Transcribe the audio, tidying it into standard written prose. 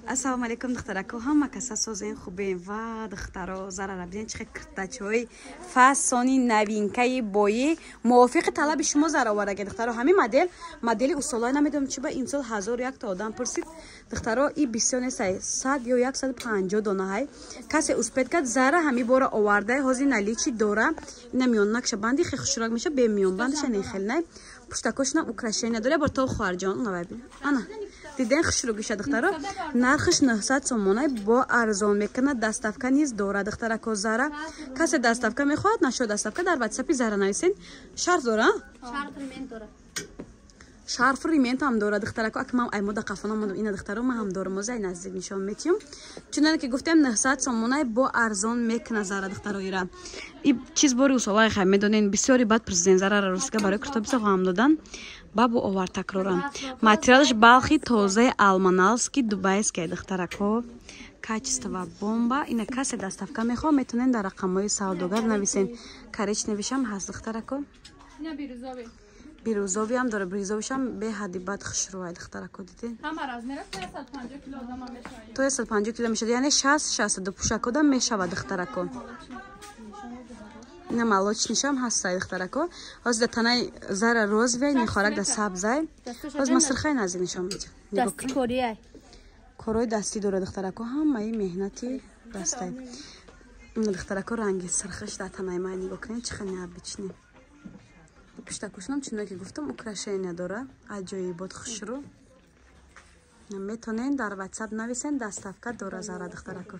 Ассалому алайкум, духтарако, ҳама каса созен, хубем? Ва духтаро, зарара бинен, чӣ киртачҳои фасони новинкаи боӣ мувофиқи талаби шумо зара овардаги, духтаро. Ҳамин модел, модели усолай, намедонам чи ба имсол 1001 та одам пурсид. Духтаро, и бисёр нестай, 100 ё 150 донаҳай. Касе успеть кард, зара ҳами бора овардай, ҳозир наличии дора. Ина миёнакша банди хе хушрак меша, бе миёнбандиша не хел най, пуштакошна украшения дора. Бор то хоҳарҷон, навай бин, ана диден хушругиша, духтаро. Нархиш 900 сомонай, бо арзон мекунад, доставка низ дорад, духтарако, зара. Касе доставка мехоҳад, нашо доставка дар ватсапи зара нависен. Шарф дора, шарфу ремент ҳам дорад, духтарако. Ак ман аймода қафона мондам. Ина, духтаро, ман ҳам дорам, озай наздик нишон метиҳам. Чуноне ки гуфтем, 900 сомонай, бо арзон мекуна зара, духтаро. Ира и чиз бори усолай хай медонен, бисёри бад президент зарара русика барои курто бисёр ғам додан, бабу овар такрорам. Материалаш балхи тозаи алманалски дубайский, духтарако, качество бомба. Ина касе доставка мехоҳ, метонен дар рақамҳои савдогар нависен. Коричневишам ҳаст, духтарако, бирӯзовиам дора, бирӯзовишам беҳадди бад хушрӯай, духтарако, дидед? То 150 кило мешавад, яъне 60-62 пӯшакода мешавад, духтарако. Ина молочныйшам ҳастай, духтарако. Ҳозир дар танаи зара розовый, нихорак да сабзай. Ҳозир ман сирхай наздик нишон медиҳам. Корои дастӣ дора, духтарако, ҳамаи меҳнати дастай. Ина, духтарако, ранги сирхиш дар танаи ман нигоҳ кунед, чӣ хел необычный. Пуштакушонам, чуно ки гуфтам, украшения дора, аҷоибот, хушрӯ. Метонен дар ватсап нависен, доставка дора зара, духтарако.